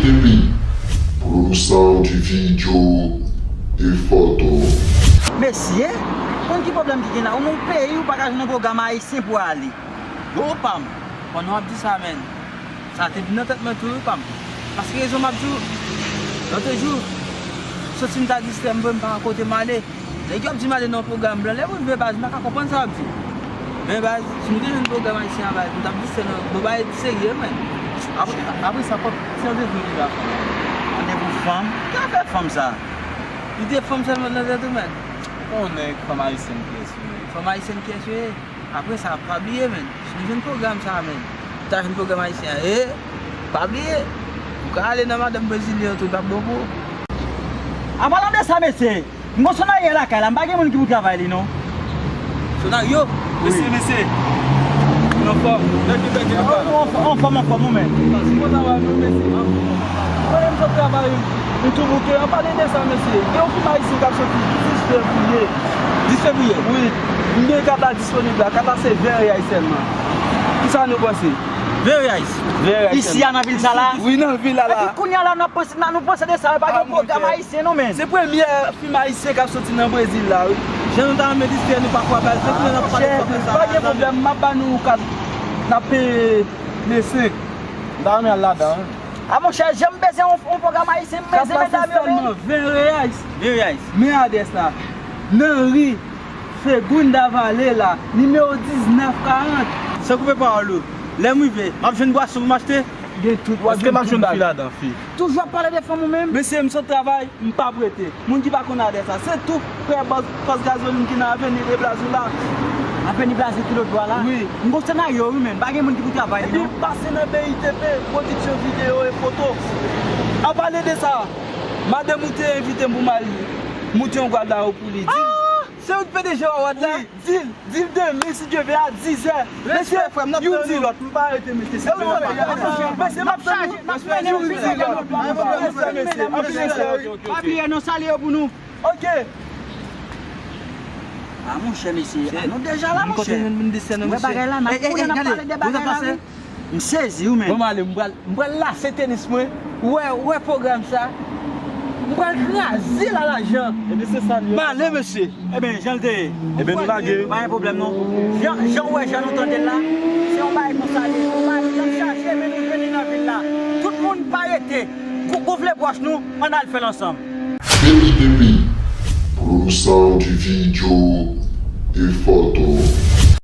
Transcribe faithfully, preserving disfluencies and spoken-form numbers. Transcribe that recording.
Epi, pwodiksyon de videyo e foto. Mesye, konn ki pwoblèm ki gen la? Ou nan yon peyi, ou pa ka jwenn yon pwogram ayisyen pou ale. Gwo pa m, pandan w ap di sa, menn, sa te vin nan tèt mwen tou, wi, pa m. Paske rezon m ap di w, lòt jou, soti m ta distrè m vre, m pa kote m ale. Nèg yo ap di m ale nan yon pwogram blan. Lè m rive, baz, m pa ka konprann sa yo ap di. Men baz, si nou te jwenn pwogram ayisyen an, baz, nou t ap distrè nou. Bon, bagay serye, menn. Apre, apre sa, pòp, si randevou li la, fanm. Randevou fanm? Ki afè fanm sa? Li te fanm sèlman nan tèt ou, menn. Ou konnen fanm ayisyèn kiyès yo ye. Fanm ayisyèn kiyès yo ye? Apre sa, pa bliye, menn. Si nou jwenn pwogram sa, menn, nou ta jwenn pwogram ayisyen an, e, pa bliye, ou ka ale nan madanm brezilyen an tou, l p ap bon pou ou. An palan de sa, mesye, m gon Sonaryo lakay la, m pa gen moun ki pou travay li, non. Sonaryo? Mesye, mesye, nou anfòm. Nèg yo bèk yo anfòm. Anfòm, anfòm, ou menm. Anfòm, anfòm, mesye. Mwen menm, m sot travay, m tou bouke. An pale de sa, mesye, gen yon fim ayisyen k ap soti dis fevriye. Dis fevriye? Wi. M gen kat la disponib la. Kat la se ven reyay sèlman. Kisa nou panse? Ven reyay? Ven reyay sèlman. Isi a, nan vil sa la? Wi, nan vil la la. Epi kounye a la, n ap panse, n a, nou panse de sa, pa gen pwogram ayisyen non, menn. Se premyè fim ayisyen k ap soti nan Brezil la, wi. Jan nou ta renmen distrè nou pafwa, baz, jan nou ap pale fòk sa. Pa gen pwoblèm, m ap ba nou kat, n ap peye le senk. M ta renmen al ladan, wi. A monchè, jan m bezwen yon, yon pwogram ayisyen, m bezwen medam yo, menn. Kat la se sèlman ven reyay. Ven reyay. Men adrès la. Nan ri Segunda Vale la, nimewo diznèf karant. San koupe pawòl ou, lè m rive, m ap jwenn bwason pou m achte? Gen tout, w ap jwenn tout bagay. Èske m ap jwenn fi ladan, fi? Toujou ap pale de fanm ou menm? Mesye, m sot travay, m p ap rete. Moun ki pa konn adrès la, se tou prè pòs, pòs gazolin ki nan aveni de Blazou la. Aveni Blazou ki lòt bò a la? Wi. M gon Sonaryo, wi, menn. Pa gen moun ki pou travay li, non. Epi m pase nan B I T P, pwodiksyon videyo e foto. An pale de sa, madanm ou te envite m pou m al moute yon gwad la pou li. Di l. Ah! Se ou ki P D G Wawad la? Wi, di l, di l demen, si Dye vle, a dizè. Respè, frè m, n ap tann ou. Youri di lòt, m pa rete, mesye. Se ou ki fè l. Mesye, m ap tann ou. Youri di lòt. Anpil respè, mesye. Anpil respè, wi. Pa bliye non, salye yo pou nou. Ok. A monchè, mesye, a nou deja la, monchè. Mwen bagay la, n ap konnen, n ap pale de bagay la, wi. M sezi, wi, menn. Bon, m ale, m pral, m pral lase tenis mwen. Ou wè, ou wè pwogram sa? M pral kraze l a lajan. Ebyen, se sa l ye. M ale, mesye. Ebyen, jan l te ye. Ebyen, nou lage. Pa gen pwoblèm, non. Jan, jan w wè, jan nou tande l la, se yon bagay konsa l ye. Yon bagay ki ap chache, men nou jwenn li nan vil la. Tout moun pa rete. Gou-, gonfle pòch nou, ann al fè l ansanm. Baby Baby, pwodiksyon de videyo e foto.